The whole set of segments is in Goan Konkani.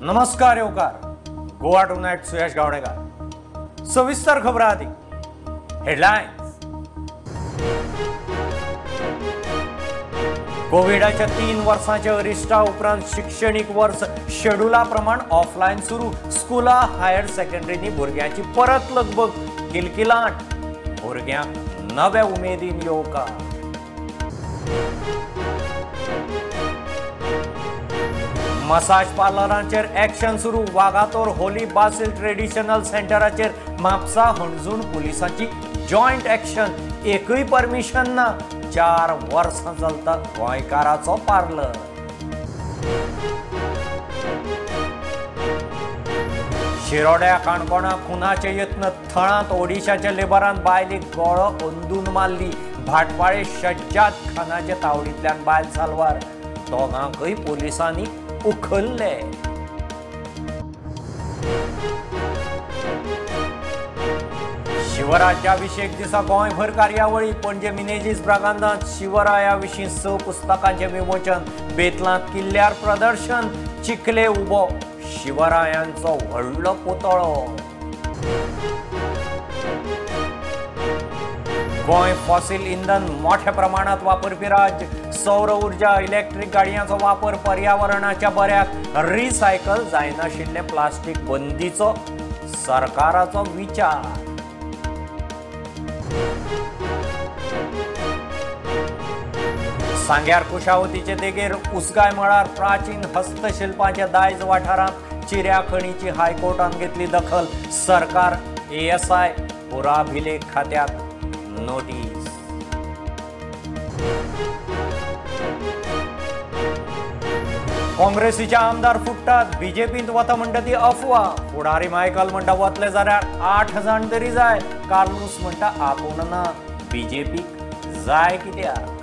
नमस्कार येवकार गोवा टुनायट सुयश गावणेकर। सविस्तर खबरां आदी हेडलायन्स। कोविडाच्या 3 वर्सांच्या अरिश्टा उपरांत शिक्षणीक वर्स शेड्युला प्रमाण ऑफलायन सुरू। स्कुला हायर सेकंडरीनी भुरग्यांची परत लगबग, किलकिलाट, भुरग्यांक नव्या उमेदीन येवकार। मसाज पार्लरांचेर एक्शन सुरू। वागातोर होली बासिल ट्रेडिशनल सेंटराचेर म्हापसा हणजूण पुलिसांची जॉयंट एक्शन, एकूय परमिशन ना। 4 वर्सां चलता गोंयकाराचो पार्लर। शिरोड्या काणकोणा खुनाचे यत्न, थळांत ओडिशाच्या लेबरान बायलेक गळो अंदून मारली। भाटपाळे शज्जाद खानाच्या तावडींतल्यान बायल साल्वार, दोगांकय पुलिसांनी उखल्ले। शिवराज्याभिषेक दिसा गोंयभर कार्यावळी। पणजे मिनेजीस ब्रागांदांत शिवराया विशीं 6 पुस्तकांचें विमोचन, बेतलांत किल्ल्यार प्रदर्शन, चिखले उबो शिवरायांचो व्हडलो पुतळो। गोंय फॉसिल इंधन मोठ्या प्रमाणात वापरपी राज्य। सौर ऊर्जा, इलेक्ट्रीक गाडयांचो वापर पर्यावरणाच्या बऱ्याक, रिसायकल जायनाशिल्लें प्लास्टीक बंदीचो सरकाराचो विचार। सांग्यार कुशावतीचे देगेर उसगाय मळार प्राचीन हस्तशिल्पांच्या दायज वाठारांत चिऱ्या खणीची हायकोर्टान घेतली दखल। सरकार एएसआय पुराभिलेख खात्याक नोटीस। काँग्रेसीचे आमदार फुट्टात, बीजेपींत वता म्हणटा ती अफवा। फुडारी मायकल म्हणटा वतले जाल्यार 8 जाण तरी जाय। कार्लूस म्हणटा आपूण ना, बीजेपीक जाय कित्याक।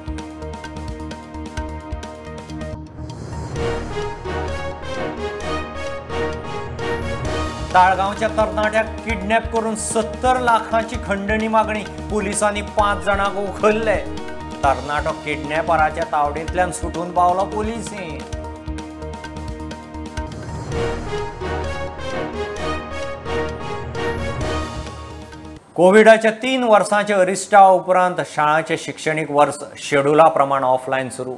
ताळगांवच्या तरणाट्याक किडनॅप करून 70 लाखांची खंडणी मागणी, पुलिसांनी 5 जाणांक उखल्ले। तरणाटो किडनॅपराच्या तावडींतल्यान सुटून पावलो पुलिसी। कोविडाच्या 3 वर्सांच्या अरिश्टा उपरांत शाळांचे शिक्षणीक वर्स शेड्युला प्रमाण ऑफलायन सुरू।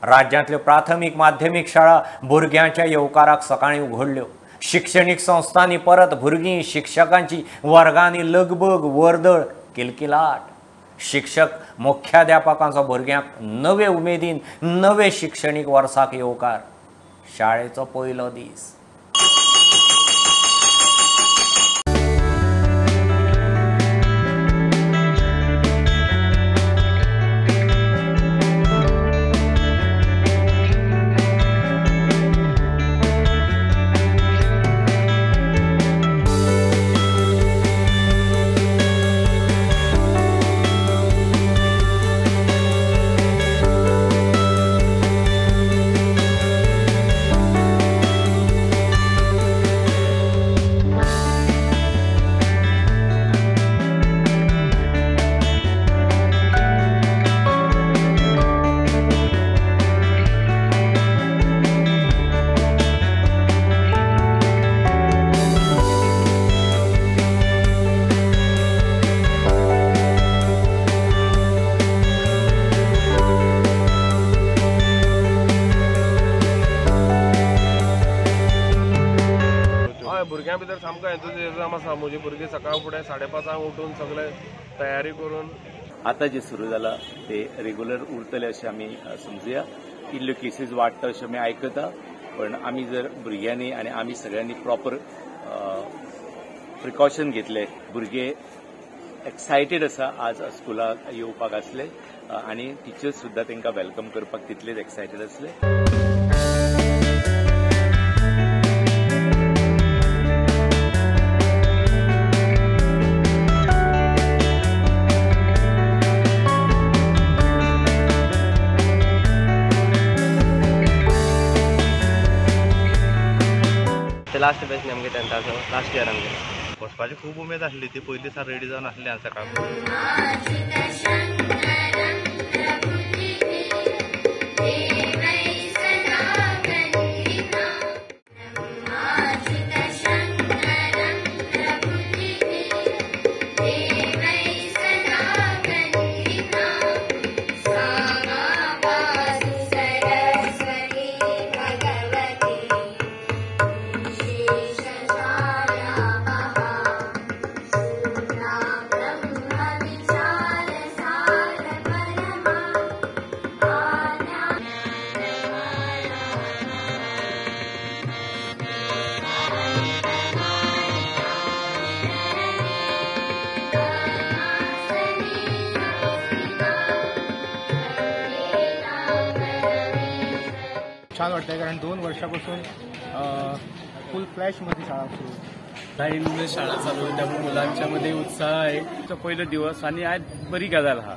राज्यांतल्यो प्राथमीक माध्यमीक शाळा भुरग्यांच्या येवकाराक सकाळीं उघडल्यो। शिक्षणीक संस्थांनी परत भुरगीं, शिक्षकांची वर्गांनी लगबग, वर्दळ, किलकिलाट। शिक्षक मुख्याध्यापकांचो भुरग्यांक नवे उमेदीन नवे शिक्षणीक वर्साक येवकार। शाळेचो पयलो दीस। भुरग्यां भितर सामको एन्थुजियाझम आसा। म्हजी भुरगीं सकाळ फुडें 5:30 उठून सगळे तयारी करून आतां जें सुरू जालां ते रेगुलर उरतले अशें आमी समजुया। इल्ल्यो केसीस वाडटा अश्यो आमी आयकता, पण आमी जर भुरग्यांनी आनी आमी सगळ्यांनी प्रॉपर प्रिकॉशन घेतले, भुरगे एक्सायटेड आसा आज स्कुलाक येवपाक आसले आनी टिचर्स सुद्दां तांकां welcome करपाक तितलेच एक्सायटेड आसले। लास्ट बॅच न्ही आमगे टेंथाचो, लास्ट इयर आमगे। वचपाची खूब उमेद आसली, ती पयलीं सावन रेडी जावन आसली सकाळ। वाटतंय, कारण 2 वर्षापासून फुल फ्लॅशमध्ये शाळा सुरू लाईन शाळा चालू आहे, त्यामुळे मुलांच्यामध्ये उत्साह आहे. पहिलो दिवस आनी आयज बरी गजाल आहा.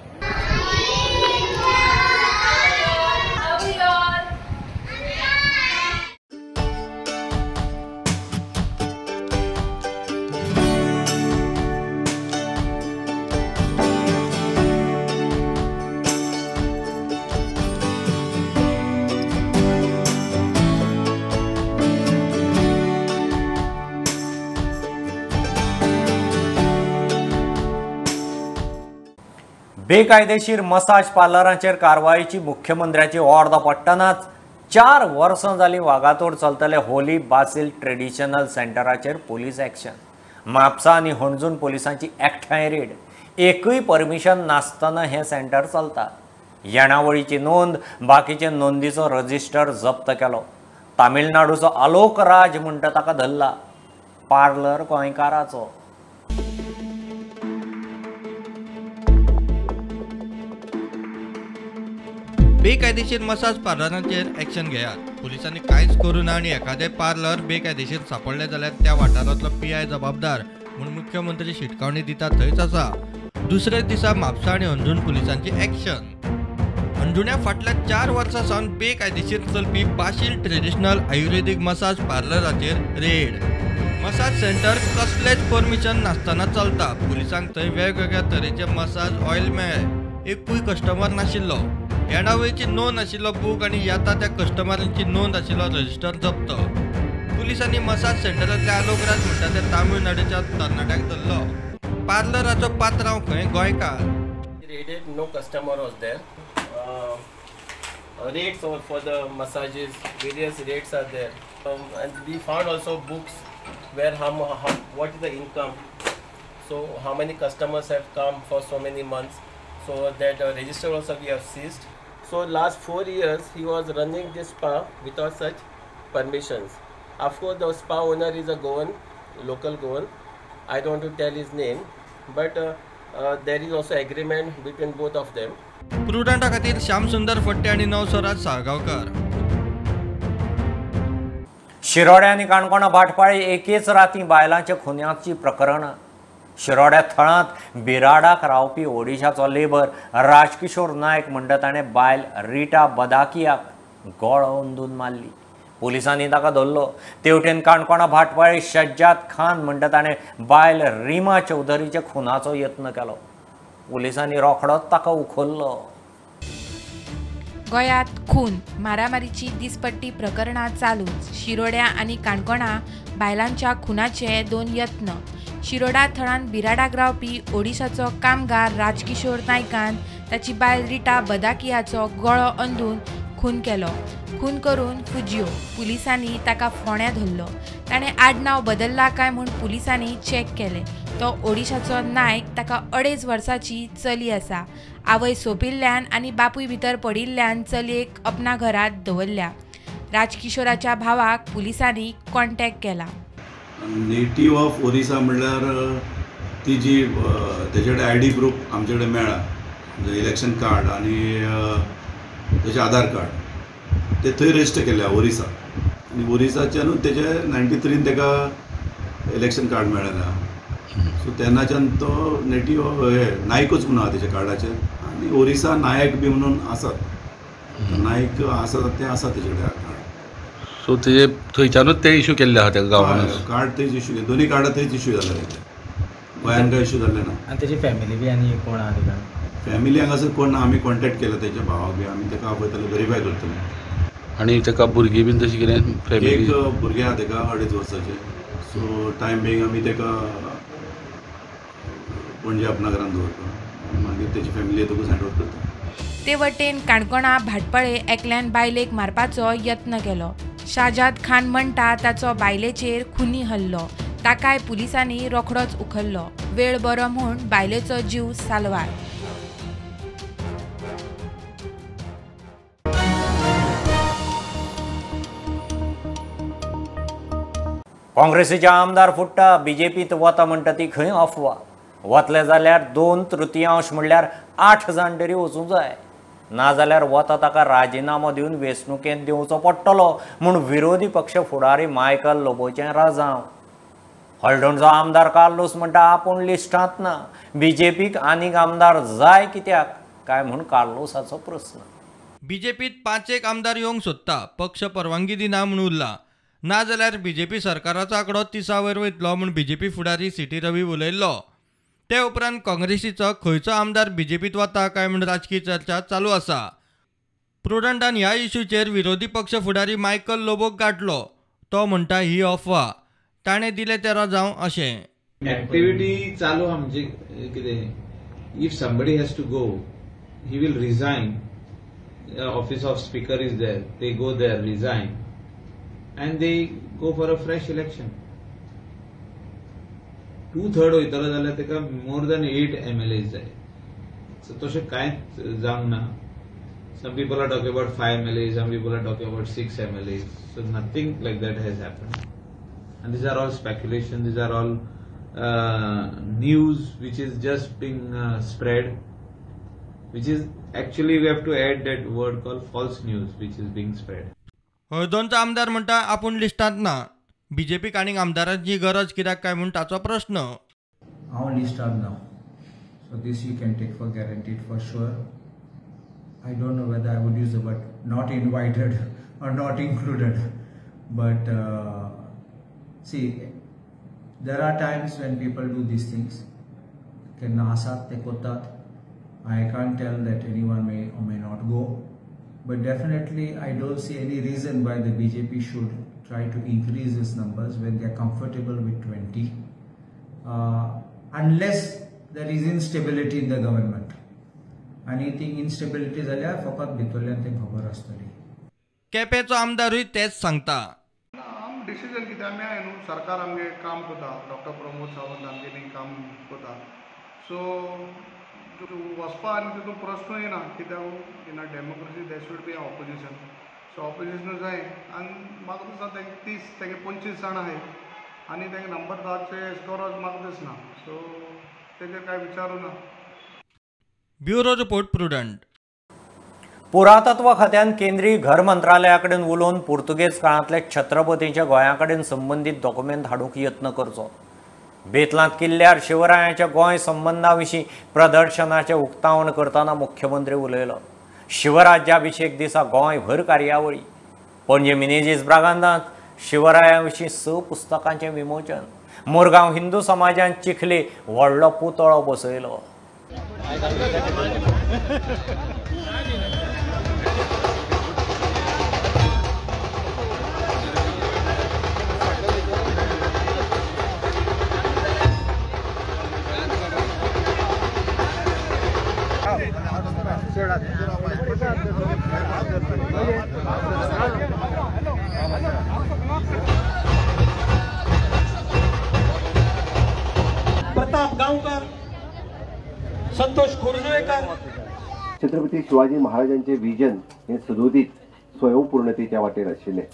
बेकायदेशीर मसाज पार्लरांचेर कारवायेची मुख्यमंत्र्याची ऑर्द पडटनाच 4 वर्सां जालीं वागातोर चलतले होली बासील ट्रेडिशनल सेंटराचेर पुलीस एक्शन. म्हापसा आनी हणजूण पुलिसांची एकठांय रेड. एकूय परमिशन नासतना हें सेंटर चलता. येणावळीची नोंद, बाकीचे नोंदीचो रजिस्टर जप्त केलो. तामिळनाडूचो आलोक राज म्हणटा ताका धरला. पार्लर गोंयकाराचो. बेकायदेशीर मसाज पार्लरांचेर एक्शन घेयात. पुलिसांनी कांयच करूं ना आनी एखादें पार्लर बेकायदेशीर सांपडलें जाल्यार त्या वाठारांतलो पीआय जबाबदार म्हूण मुख्यमंत्री शिटकावणी दिता थंयच आसा. दुसऱ्याच दिसा म्हापसा आनी हणजूण पुलिसांची एक्शन. हणजुण्या फाटल्या 4 वर्सां सावन बेकायदेशीर चलपी बाशील ट्रेडिशनल आयुर्वेदीक मसाज पार्लराचेर रेड. मसाज सेंटर कसलेच परमिशन नासतना चलता. पुलिसांक थंय वेगवेगळ्या तरेचे मसाज ऑयल मेळ्ळे. एकूय कस्टमर नाशिल्लो. येणावळीची नोंद आशिल्लो बूक आनी येता त्या कस्टमरांची नोंद आशिल्लो रजिस्टर जप्त. पुलिसांनी मसाज सेंटरांतल्या आलोक राज म्हणटा त्या तामिळनाडूच्या तरणाट्याक धरलो. पार्लराचो पात्रांव खंय गोंयकार. Raided, no customer was there. Rates for the massages, various rates are there. And we found also books where how what is the income, so how many customers have come for so many months. So that register also we have seized. So last 4 years he was running this spa without such permissions. Of course the spa owner is a Goan, local Goan. I don't want to tell his name, but there is also agreement between both of them. प्रुडंटा खातीर श्यामसुंदर फट्टे आनी नवस्वराज साळगांवकर. शिरोड्या आनी काणकोणा भाटपाळे एकेच राती बायलांच्या खुन्याची प्रकरणां. शिरोड्या थळांत बिराडाक रावपी ओडिशाचो लेबर राजकिशोर नायक म्हणटा ताणें बायल रिटा बदाकियाक गळो अंदून मारली. पुलिसांनी ताका धरलो. तेवटेन काणकोणा भाटपाळे शज्जाद खान म्हणटा ताणें बायल रिमा चौधरीच्या खुनाचो यत्न केलो. पुलिसांनी रोखडोच ताका उखल्लो. गोंयांत खून मारामारीची दिसपट्टी प्रकरणां चालूच. शिरोड्या आनी काणकोणा बायलांच्या खुनाचे 2 यत्न. शिरोडा थळान बिराडाक रावपी ओडिशाचो कामगार राजकिशोर नायकान ताची बायल रिटा बदाकियाचो गळो अंदून खून केलो. खून करून फुजियो. पुलिसांनी ताका फोण्या धरलो. ताणें आडनांव बदल्ला काय म्हूण पुलिसांनी चॅक केलें. तो ओडिशाचो नायक. ताका 2.5 वर्सांची चली आसा. आवय सोंपिल्ल्यान आनी बापूय भितर पडिल्ल्यान चलयेक अपना घरांत दवरल्या. राजकिशोराच्या भावाक पुलिसांनी कॉन्टॅक्ट केला. नेटीव ऑफ ओरिसा म्हणल्यार ती जी तेजे कडेन I D proof आमचे कडेन मेळ्ळा, इलेक्शन कार्ड आनी तेजें आधार कार्ड, ते थंय रजिस्टर केल्ले ओरिसा. आनी ओरिसाच्यानूच तेजे 93 तेका इलेक्शन कार्ड मेळ्ळें. सो तेन्नाच्यान तो नेटीव हे नायकूच म्हणून आहा तेच्या कार्डाचेर आनी ओरिसा नायक बी म्हणून आसात, नायक आसा ते आसा तेजे कडेन कार्ड. सो तेजे थंयच्यानूच ते इशू केल्ले आहा त्या गांवान. कार्ड थंयच इशू केले, दोनूय कार्डां थंयच इशू जाले तेजे, गोंयान काय इशू जाल्ले ना. आनी तेजी फॅमिली बी आनी कोण आहा तेका? फॅमिली हांगासर कोण ना. आमी कॉन्टेक्ट केला तेच्या भावाक बी, आमी तेका आपयतले, वेरीफाय करतले. आनी तेका भुरगीं बीन तशी कितें फॅमिली? एक भुरगें आहा तेका 2.5 वर्साचें. सो टायम बींग आमी तेका पणजे आपणाघरान दवरता, मागीर तेची फॅमिली येतकूच हँड ओवर करता. ते वटेन काणकोणा भाटपाळे एकल्यान बायलेक मारपाचो यत्न केलो. शाजाद खान म्हणटा ताचो बायलेचेर खुनी हल्लो. ताकाय पुलिसांनी रोखडोच उखल्लो. वेळ बरो म्हूण बायलेचो जीव साल्वार. काँग्रेसीचे आमदार फुट्टा, बीजेपीत वता म्हणटा ती खंय अफवा. वतले जाल्यार 2/3 म्हणल्यार 8 जाण तरी वचूंक जाय. नाजाल्यार वता ताका राजिनामो दिवन वेंचणुकेंत दिवचो पडटलो म्हूण विरोधी पक्ष फुडारी मायकल लोबोचें राजांव. हळदोणचो आमदार कार्लोस म्हणटा आपूण लिस्टांत ना, बीजेपीक आनीक आमदार जाय कित्याक काय म्हूण कार्लोसाचो प्रस्न. बीजेपीत 5-1 आमदार येवंक सोदता, पक्ष परवानगी दिना म्हूण उरला, नाजाल्यार बीजेपी सरकाराचो आंकडो 30 वयर वयतलो म्हूण बीजेपी फुडारी सीटी रवी उलयल्लो. ते उपरांत काँग्रेसीचो खंयचो आमदार बीजेपीत वता काय म्हूण राजकी चर्चा चालू आसा. प्रुडंटान ह्या इशूचेर विरोधी पक्ष फुडारी मायकल लोबोक गाठलो. तो म्हणटा ही अफवा, ताणें दिले तेरा जावं अशें. एक्टिविटी चालू आमची कितें, if somebody has to go he will resign. Office of speaker is there, they go there, resign and they go for a fresh election. 2/3 वयतलो जाल्यार ताका मोर दॅन 8 MLAs जाय. सो तशें कांयच जावंक ना. Some people are talking about 5 MLAs, some people are talking about 6 MLAs. So nothing like that has happened. And these are all speculation, these are all news which is just being spread, which is actually we have to add that word called false news which is being spread. हळदोणचो आमदार म्हणटा आपूण लिस्टांत ना, बीजेपीक आनीक आमदारांची गरज कित्याक काय म्हूण ताचो प्रश्न. हांव लिस्टांत ना, so this you can take for guaranteed for sure. I don't know whether I would use the word not invited or not included, but see, there are times when people do these things. केन्ना आसात ते करतात. I can't tell that anyone may or may not go, but definitely I don't see any reason why the BJP should try to increase its numbers when they are comfortable with 20, unless there is instability in the government. आनी ती instability जाल्यार फकत भितरल्यान तें खबर आसतली. केपेंचो आमदारूय तेच सांगता. आम डिसिजन कितें आमी आहाय न्हू, सरकार आमगे काम करता, डॉक्टर प्रमोद सावंत आमगेली काम करता. सो वचपा आनी तितून प्रश्न येना कित्याक in a democracy there should be opposition. So opposition जाय आनी म्हाका दिसता तेंगे 30 तेंगे 25 जाणां आहाय आनी तेंगे नंबर धाचे गरज म्हाका दिसना. सो तेजेर कांय विचारू ना. Bureau report, Prudent. पुरातत्व खात्यान केंद्रीय घर मंत्रालया कडेन उलोवन पुर्तुगेज काळांतले छत्रपतीच्या गोंया कडेन संबंदीत डॉक्युमेंट हाडूंक यत्न करचो. बेतलांत किल्ल्यार शिवरायाच्या गोंय संबंदा विशीं प्रदर्शनाचें उक्तावण करतना मुख्यमंत्री उलयलो. शिवराज्याभिषेक दिसा गोंयभर कार्यावळी. पणजे मिनेझीस ब्रागांदांत शिवराया विशीं 6 पुस्तकांचें विमोचन. मुरगांव हिंदू समाजान चिखले व्हडलो पुतळो बसयलो. प्रताप गांवकर, संतोष खोर्जुवेकर. छत्रपती शिवाजी महाराजांचे विजन हे सदोदित स्वयंपूर्णतेच्या वाटेर आशिल्लें.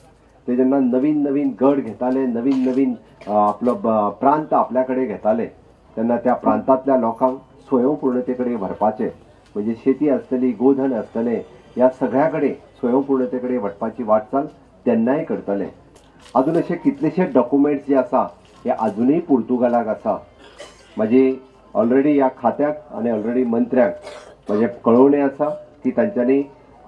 ते जेन्ना नवीन नवीन गड घेताले, नवीन नवीन आपलो प्रांत आपल्या कडेन घेताले, तेन्ना त्या प्रांतांतल्या लोकांक स्वयंपूर्णते कडेन व्हरपाचें, म्हणजे शेती आसतली, गोधन आसतलें, ह्या सगळ्या कडेन स्वयंपूर्णते कडेन व्हरपाची वाटचाल तेन्नाय करताले. अजून अशे कितलेशे डॉक्युमेंट्स जे आसा हे अजूनय पुर्तुगालाक आसा. म्हाजी ऑलरेडी ह्या खात्याक आनी ऑलरेडी मंत्र्यांक म्हजें कळोवणें आसा की तांच्यांनी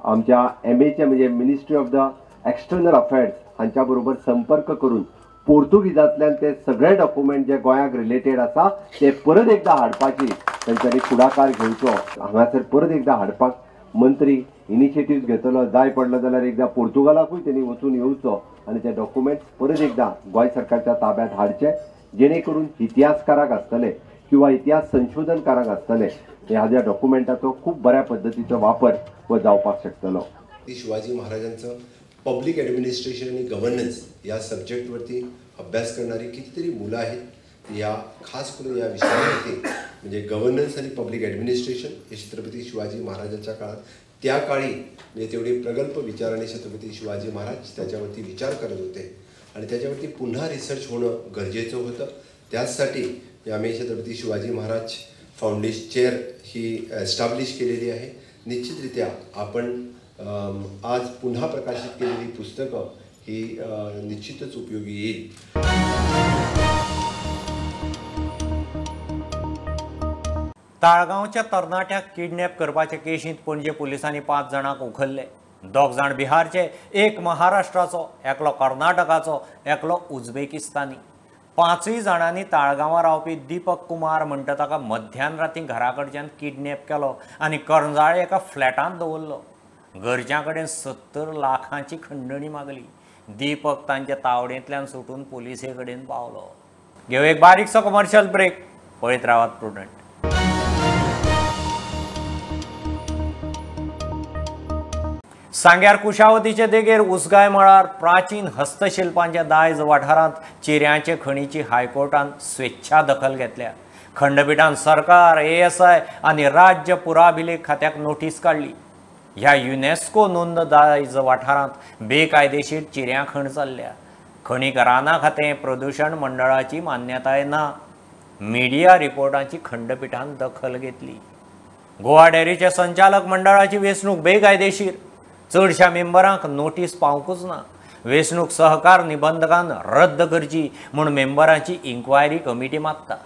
आमच्या एमएच्या म्हणजे ministry of the external affairs हांच्या बरोबर संपर्क करून पोर्तुगीजांतल्यान ते सगळे डॉक्युमेंट जे गोंयाक रिलेटेड आसा ते परत एकदां हाडपाची तांच्यांनी फुडाकार घेवचो. हांगासर परत एकदां हाडपाक मंत्री इनिशिएटीव घेतलो. जाय पडलो जाल्यार एकदां पोर्तुगालाकूय तेणी वचून येवचो आनी ते डॉक्युमेंट्स परत एकदां गोंय सरकारच्या ताब्यांत हाडचे, जेणे करून इतिहासकाराक आसतले किंवा इतिहास संशोधनकारांक आसतले ह्या ज्या डॉक्युमेंटाचो खूब बऱ्या पद्दतीचो वापर हो जावपाक शकतलो. शिवाजी महाराजांचं पब्लिक ॲडमिनिस्ट्रेशन आणि गव्हर्नन्स या सब्जेक्टवरती अभ्यास करणारी कितीतरी मुलं आहेत. या खास करून या विषयावरती म्हणजे गव्हर्नन्स आणि पब्लिक ॲडमिनिस्ट्रेशन हे छत्रपती शिवाजी महाराजांच्या काळात त्या काळी म्हणजे तेवढे प्रगल्भ विचाराने छत्रपती शिवाजी महाराज त्याच्यावरती विचार करत होते आणि त्याच्यावरती पुन्हा रिसर्च होणं गरजेचं होतं. त्याचसाठी आम्ही छत्रपती शिवाजी महाराज फाउंडेशन चेअर ही एस्टॅब्लिश केलेली आहे. निश्चितरित्या आपण आज पुन्हा प्रकाशित केलेली पुस्तकं ही निश्चितच उपयोगी येईल. ताळगांवच्या तरणाट्याक किडनॅप करपाचे केशींत पणजे पुलिसांनी 5 जाणांक उखल्ले. 2 जाण बिहारचे, 1 महाराष्ट्राचो, एकलो कर्नाटकाचो, एकलो उझबेकिस्तानी. 5 जाणांनी ताळगांवां रावपी दीपक कुमार म्हणटा ताका मध्यान राती घरा कडच्यान किडनॅप केलो आनी करंजाळे एका फ्लॅटांत दवरलो. घरच्यां कडेन 70 लाखांची खंडणी मागली. दीपक तांच्या तावडेंतल्यान सुटून पुलिसे कडेन पावलो. घेवं एक बारीकसो कमर्शियल ब्रेक. पळयत रावात प्रुडंट. सांग्यार कुशावतीचे देगेर उसगाय मळार प्राचीन हस्तशिल्पांच्या दायज वाठारांत चिऱ्यांचे खणीची हायकोर्टान स्वेच्छा दखल घेतल्या. खंडपीठान सरकार, एएसआय आनी राज्य पुराभिलेख खात्याक नोटीस काडली. ह्या युनेस्को नोंद दायज वाठारांत बेकायदेशीर चिऱ्यां खण चल्ल्या. खणीक रानां खातें, प्रदूशण मंडळाची मान्यताय ना. मिडिया रिपोर्टांची खंडपीठान दखल घेतली. गोवा डेअरीच्या संचालक मंडळाची वेंचणूक बेकायदेशीर. चडशा मेंबरांक नोटीस पावंकूच ना. वेंचणूक सहकार निबंधकान रद्द करची म्हूण मेंबरांची इन्क्वायरी कमिटी मागता.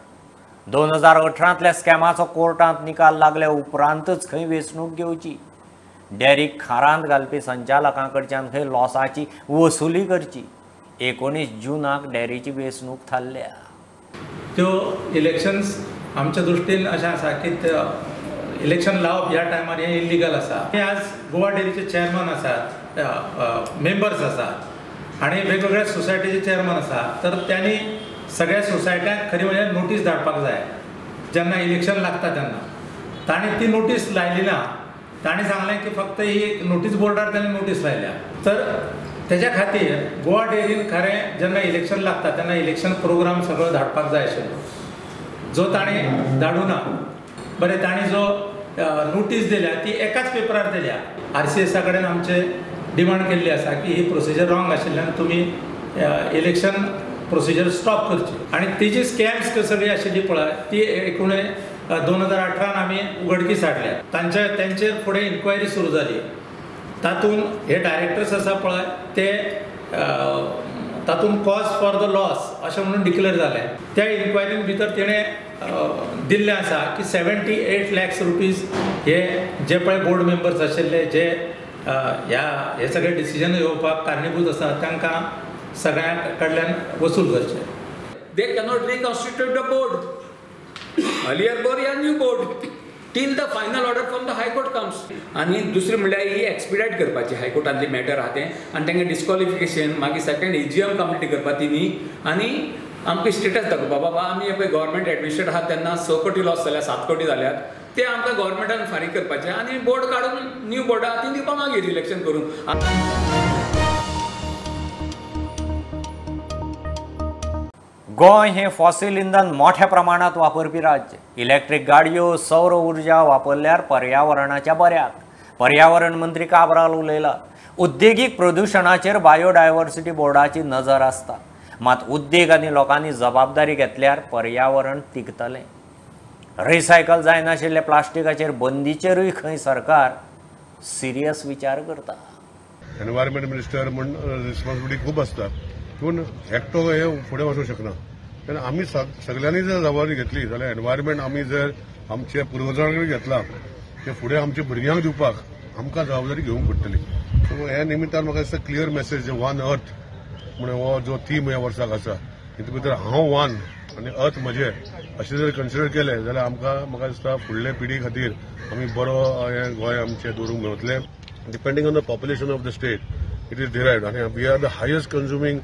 2018तल्या स्कॅमाचो कोर्टांत निकाल लागल्या उपरांतच खंय वेंचणूक घेवची. डेअरीक खारांत घालपी संचालकां कडच्यान खंय लॉसाची वसुली करची. 19 जूनाक डेअरीची वेंचणूक थारल्या. त्यो इलेक्शन्स आमच्या दृश्टीन अशें आसा की इलेक्शन लावप ह्या टायमार हें इल्लिगल आसा. हे आज गोवा डेअरीचे चेअरमन आसात, मेंबर्स आसात आनी वेगवेगळ्या सोसायटीचे चेअरमन आसा, तर त्यांनी सगळ्या सोसायट्यांक खरी म्हणजे नोटीस धाडपाक जाय जेन्ना इलेक्शन लागता तेन्ना. तांणी ती नोटीस लायली ना. तांणी सांगलें की फक्त ही एक नोटीस बोर्डार तांणी नोटीस लायल्या. तर तेज्या खातीर गोवा डेअरीन खरें जेन्ना इलेक्शन लागता तेन्ना इलेक्शन प्रोग्राम सगळो धाडपाक जाय आशिल्लो, जो ताणें धाडूं ना. बरें, तांणी जो नोटीस दिल्या ती एकाच पेपरार दिल्या. आरसीएसा कडेन आमचे डिमांड केल्ली आसा की ही प्रोसिजर रॉंग आशिल्ल्यान तुमी इलेक्शन प्रोसिजर स्टॉप करची. आनी तेजी स्कॅम्स सगळी आशिल्ली पळय ती एकूण 2018 आमी उघडकीस हाडल्या. तांचेर फुडें इन्क्वायरी सुरू जाली. तातूंत हे डायरेक्टर्स आसा पळय ते तातूंत कॉज फॉर the loss अशें म्हणून डिक्लेअर जालें. त्या इन्क्वायरीन भितर तेणें दिल्लें आसा की 78 लॅक्स रुपीज हे जे पळय बोर्ड मेंबर्स आशिल्ले जे ह्या हे सगळे डिसिजन घेवपाक कारणीभूत आसा तांकां सगळ्यां कडल्यान वसूल करचें. They cannot reconstitute the board, earlier board या new board till the final order from the high court comes. आनी दुसरें म्हणल्यार ही एक्सपिडायट करपाची हायकोर्टांतली मॅटर आहा तें, आनी तांकां डिस्क्वॉलिफिकेशन मागीर सेकंड एजीएम कंप्लीट करपा ती न्ही, आनी आमकां स्टेटस दाखोवपा बाबा आमी पळय गव्हर्मेंट एडमिनिस्ट्रेटर आहा तेन्ना 6 कोटी लॉस जाल्या, 7 कोटी जाल्यात, ते आमकां गव्हर्मेंटान फारीक करपाचें आनी बोर्ड काडून न्यू बोर्ड आहा ती दिवपा मागीर इलेक्शन करून. गोंय हें फॉसिल इंधन मोठ्या प्रमाणात वापरपी राज्य. इलेक्ट्रीक गाडयो, सौर ऊर्जा वापरल्यार पर्यावरणाच्या बऱ्याक. पर्यावरण मंत्री काब्राल उलयला. उद्देगीक प्रदुशणाचेर बायोडायव्हर्सिटी बोर्डाची नजर आसता. मात उद्देग आनी लोकांनी जबाबदारी घेतल्यार पर्यावरण तिगतलें. रिसायकल जायनाशिल्ल्या प्लास्टिकाचेर बंदीचेरूय खंय सरकार सिरियस विचार करता. एनवायरमेंट मिनिस्टर म्हूण रिस्पॉन्सिबिलिटी खूब आसता, पूण एकटो हे फुडें वचूंक शकना. तेन्ना आमी सगळ्यांनी जर जबाबदारी घेतली जाल्यार एनवायरमेंट आमी जर आमच्या पुर्वजां कडेन घेतला ते फुडें आमच्या भुरग्यांक दिवपाक आमकां जबाबदारी घेवंक पडटली. सो ह्या निमित्तान म्हाका दिसता क्लियर मेसेज वन अर्थ म्हण हो जो थीम ह्या वर्साक आसा तितून भितर हांव वन आनी अर्थ म्हजें अशें जर कन्सिडर केलें जाल्यार आमकां म्हाका दिसता फुडले पिढी खातीर आमी बरो हें गोंय आमचें दवरूंक मेळटलें. Depending on the population of the state it is derived, and we are the highest consuming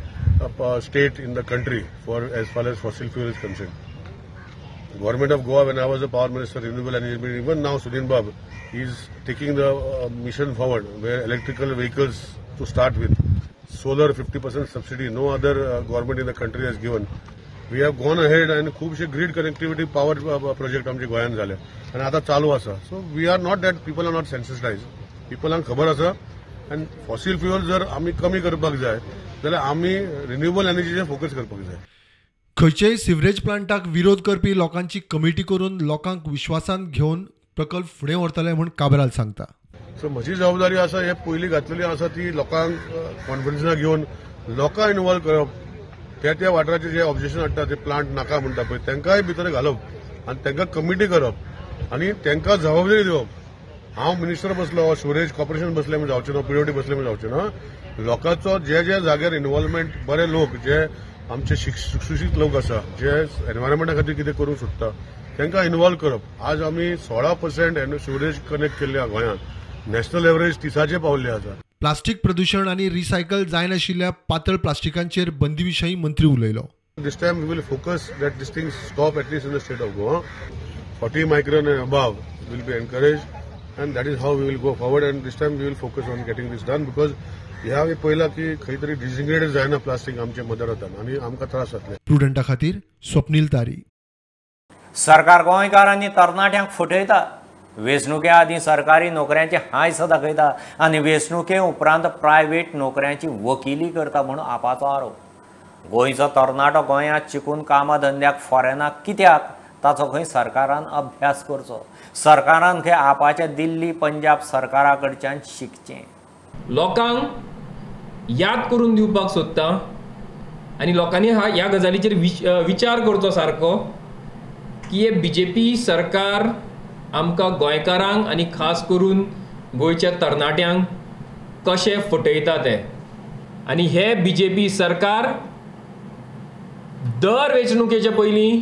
state in the country for as far as fossil fuel is concerned. Government of Goa, when I was a power minister, renewable energy, even now Sudin Bab is taking the mission forward where electrical vehicles to start with, solar 50% subsidy, no other government in the country has given. We have gone ahead and खूबशे grid connectivity power project आमचे गोंयांत जाले आनी आतां चालू आसा. So we are not that people are not sensitized. पिपलांक खबर आसा आनी फॉसिल फ्युअल जर आमी कमी करपाक जाय जाल्यार आमी रिन्युएबल एनर्जीचेर फोकस करपाक जाय. खंयचेय सिवरेज प्लांटाक विरोध करपी लोकांची कमिटी करून लोकांक विश्वासांत घेवन प्रकल्प फुडें व्हरतले म्हूण काब्राल सांगता. सो म्हजी जबाबदारी आसा हे पयलीं घातलेली आसा ती लोकांक कॉन्फिडन्सां घेवन लोकांक इन्वॉल्व करप, त्या त्या वाठाराचे जे ऑब्जेक्शन हाडटा ते प्लांट नाका म्हणटा पळय तांकांय भितर घालप आनी तांकां कमिटी करप आनी तांकां जबाबदारी दिवप. हांव मिनिस्टर बसलो, सिवरेज कॉर्पोरेशन बसले म्हूण जावचें ना, पीडब्ल्यूडी बसले म्हूण जावचें ना. लोकांचो जे जे जाग्यार इन्वॉल्वमेंट, बरे लोक जे आमचे सुशिक्षीत लोक आसा जे एनवायरमेंटा खातीर कितें करूंक सोदता तांकां इन्वॉल्व करप. आज आमी 16% सिवरेज कनेक्ट केल्ले आहा गोंयांत, नॅशनल एवरेज 30 पावल्ले आसा. प्लास्टीक प्रदूशण आनी रिसायकल जायनाशिल्ल्या पातळ प्लास्टिकांचेर बंदी विशीं मंत्री उलयलो. This time we will focus that this thing stop at least in the state of Goa. 40 micron and above will be encourage and that is how we will go forward and this time we will focus on getting this done because ह्या आमी पळयलां की खंय तरी डिसिग्रेड जायना प्लास्टीक आमचे मदर आनी आमकां त्रास जातले. प्रुडंटा खातीर स्वप्नील तारी. सरकार गोंयकारांनी तरणाट्यांक फटयता. वेंचणुके आदीं सरकारी नोकऱ्यांचे हांयस दाखयता आनी वेंचणुके उपरांत प्रायव्हेट नोकऱ्यांची वकिली करता म्हूण आपाचो आरोप. गोंयचो तरणाटो गोंयांत शिकून कामाधंद्याक फॉरेनाक कित्याक ताचो खंय सरकारान अभ्यास करचो. सरकारान खंय आपाच्या दिल्ली पंजाब सरकारा कडच्यान शिकचें. लोकांक याद करून दिवपाक सोदता आनी लोकांनी ह्या गजालीचेर विचार करचो सारको की हे बीजेपी सरकार आमकां गोंयकारांक आनी खास करून गोंयच्या तरणाट्यांक कशें फटयता ते. आनी हे बीजेपी सरकार दर वेंचणुकेच्या पयलीं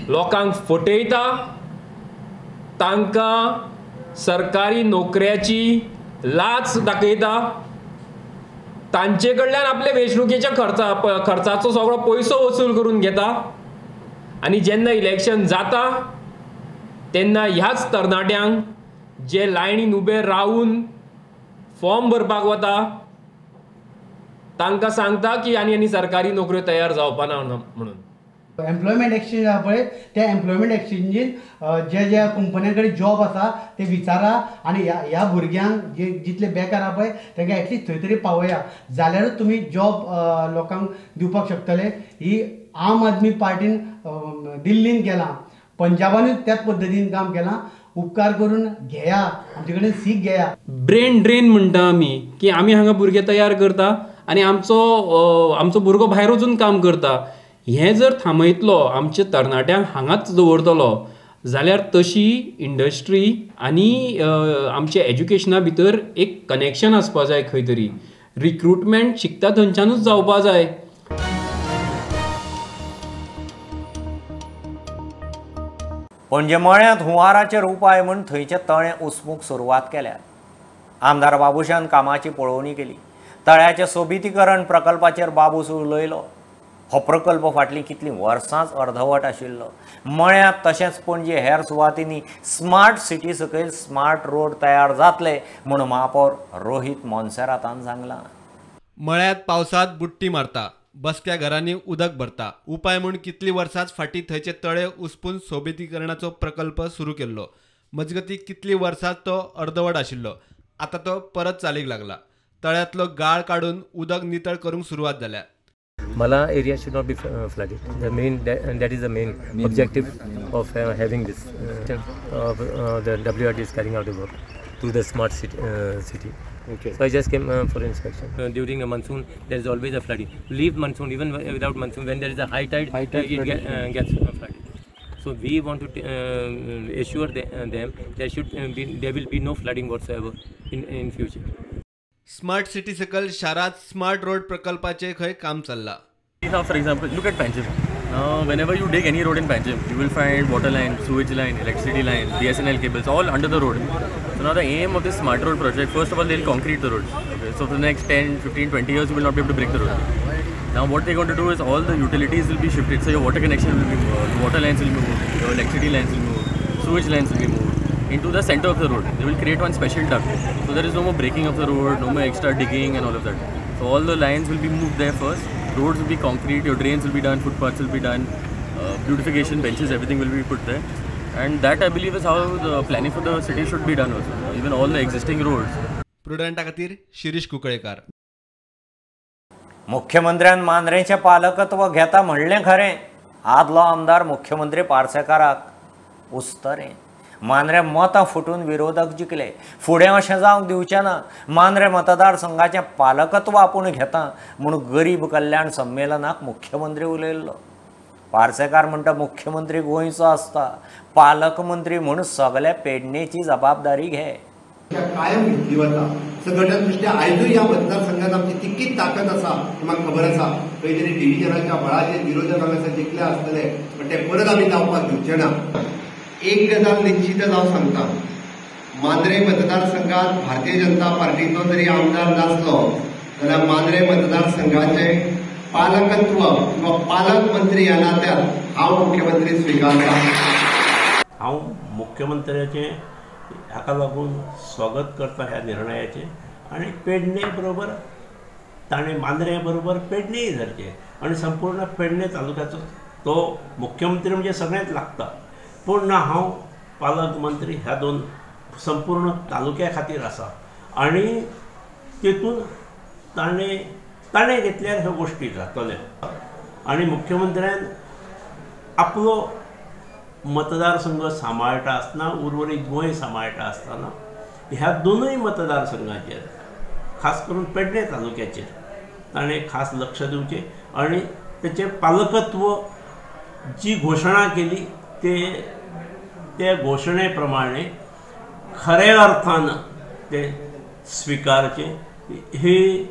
लोकांक फटयता, तांकां सरकारी नोकऱ्याची लाच दाखयता, तांचे कडल्यान आपले वेंचणुकेच्या खर्चाचो सगळो पयसो वसूल करून घेता आनी जेन्ना इलेक्शन जाता तेन्ना ह्याच तरणाट्यांक जे लायनीन उबे रावून फॉर्म भरपाक वता तांकां सांगता की आनी आनी सरकारी नोकऱ्यो तयार जावपा ना म्हणून. एम्प्लॉयमेंट एक्सचेंज आहा पळय, त्या एम्प्लॉयमेंट एक्सचेंजीन जे जे कंपन्यां कडेन जॉब आसा ते विचारा आनी ह्या भुरग्यांक जे जितले बेकार आहा पळय तांकां एटलिस्ट थंय तरी पावया, जाल्यारूच तुमी जॉब लोकांक दिवपाक शकतले. ही आम आदमी पार्टीन दिल्लीन केलां, पंजाबानूय त्याच पद्दतीन काम केलां. उपकार करून घेया, आमचे कडेन सीख घेया. ब्रेन ड्रेन म्हणटा आमी की आमी हांगा भुरगे तयार करता आनी आमचो भुरगो भायर वचून काम करता. हें जर थांबयतलो, आमच्या तरणाट्यांक हांगाच दवरतलो जाल्यार तशी इंडस्ट्री आनी आमच्या एज्युकेशना भितर एक कनेक्शन आसपा जाय. खंय तरी रिक्रुटमेंट शिकता थंयच्यानूच जावपा जाय. पणजे मळ्यांत हुंवाराचेर उपाय म्हूण थंयचे तळें उसपूंक सुरवात केल्या. आमदार बाबूशान कामाची पळोवणी केली. तळ्याचे सोबितीकरण प्रकल्पाचेर बाबूस उलयलो. हो प्रकल्प फाटलीं कितलीं वर्सांच अर्धवट आशिल्लो. मळ्यांत तशेंच पणजे हेर सुवातींनी स्मार्ट सिटी सकयल स्मार्ट रोड तयार जातले म्हूण महापौर रोहित मोन्सेरातान सांगलां. मळ्यांत पावसांत बुडटी मारता, बसक्या घरांनी उदक भरता. उपाय म्हूण कितलीं वर्सांच फाटीं थंयचे तळे उसपून सोबितीकरणाचो प्रकल्प सुरू केल्लो. मजगतीं कितलीं वर्सां तो अर्दवट आशिल्लो, आतां तो परत चालीक लागला. तळ्यांतलो गाळ काडून उदक नितळ करूंक सुरवात जाल्या. Mala area should not be flooded. The main that is the main objective of having this. The WRD is carrying out the work to the smart city. Okay. So I just came for inspection. During the monsoon, there is always a flooding. Leave monsoon, even without monsoon, when there is a high tide, it gets flooded. So we want to assure them there will be no flooding whatsoever in future. Smart city सकल शारात स्मार्ट रोड प्रकल्पाचे खंय काम चल्ला. Now, for example, look at Panjim. Now, whenever you dig any road in Panjim, you will find water line, sewage line, electricity line, BSNL cables, all under the road. So now the aim of this smart road project, first of all, they'll concrete the roads. Okay, so for the next 10, 15, 20 years, you will not be able to break the road. Now what they're going to do is all the utilities will be shifted. So your water connection will be moved, water lines will be moved, your electricity lines will be moved, sewage lines will be moved into the center of the road. They will create one special duct. So there is no more breaking of the road, no more extra digging and all of that. So all the lines will be moved there first. Roads will be concrete, your drains will be done, footpaths will be done, beautification, benches, everything will be put there. And that I believe is how the planning for the city should be done also, even all the existing roads. Prudenta खातीर शिरीष कुंकळेकार. मुख्यमंत्र्यान मांद्रेंचें पालकत्व घेता म्हणलें खरें, आदलो आमदार मुख्यमंत्री पार्सेकाराक उस्तरें. मांद्रे मतां फुटून विरोधक जिखले. फुडें अशें जावंक दिवचें ना. मांद्रे मतदारसंघाचें पालकत्व आपूण घेता म्हूण गरीब कल्याण संमेलनाक मुख्यमंत्री उलयल्लो. पार्सेकार म्हणटा मुख्यमंत्री गोंयचो आसता, पालकमंत्री म्हूण सगळे पेडणेची जबाबदारी घे. कायम घेतली वता संघटन दृष्ट्या आयजूय ह्या मतदारसंघात आमची तितकीच ताकद आसा ही म्हाका खबर आसा. खंय तरी डिव्हिजनाच्या बळाचेर विरोधक हांगासर जिखले आसतले, पण ते परत आमी जावपाक दिवचे ना. एक गजाल निश्चितच हांव सांगता, मांद्रे मतदारसंघात भारतीय जनता पार्टीचो जरी आमदार नासलो जाल्यार मांद्रे मतदारसंघाचे पालकत्व किंवा पालकमंत्री ह्या नात्यान हांव मुख्यमंत्री स्विकारता. हांव मुख्यमंत्र्याचें हाका लागून स्वागत करता ह्या निर्णयाचें आनी पेडणे बरोबर ताणें मांद्रे बरोबर पेडणेय धरचें आनी संपूर्ण पेडणे तालुक्याचो तो मुख्यमंत्री म्हणजे सगळ्यांत लागता. पूण ना, हांव पालकमंत्री ह्या दोन संपूर्ण तालुक्या खातीर आसा आनी तेतून ताणें घेतल्यार ह्यो गोश्टी जातल्यो. आनी मुख्यमंत्र्यान आपलो मतदारसंघ सांबाळटा आसतना, उर्वरीत गोंय सांबाळटा आसतना ह्या दोनूय मतदारसंघाचेर खास करून पेडणे तालुक्याचेर ताणें खास लक्ष दिवचें आनी तेचें पालकत्व जी घोशणा केली ते घोशणे प्रमाणे खऱ्या अर्थान ते स्विकारचें. ही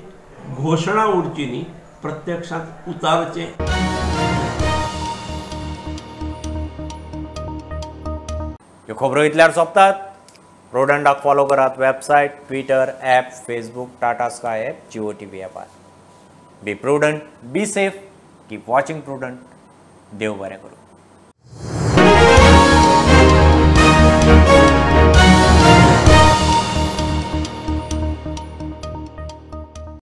घोशणा उरची न्ही, प्रत्यक्षांत उतारचें. ह्यो खबरो इतल्यार सोंपतात. प्रुडंटाक फॉलो करात website, Twitter, app, Facebook, Tata Sky app, Jio TV ॲपार. Be prudent, be safe, keep watching Prudent. देव बरें करूं.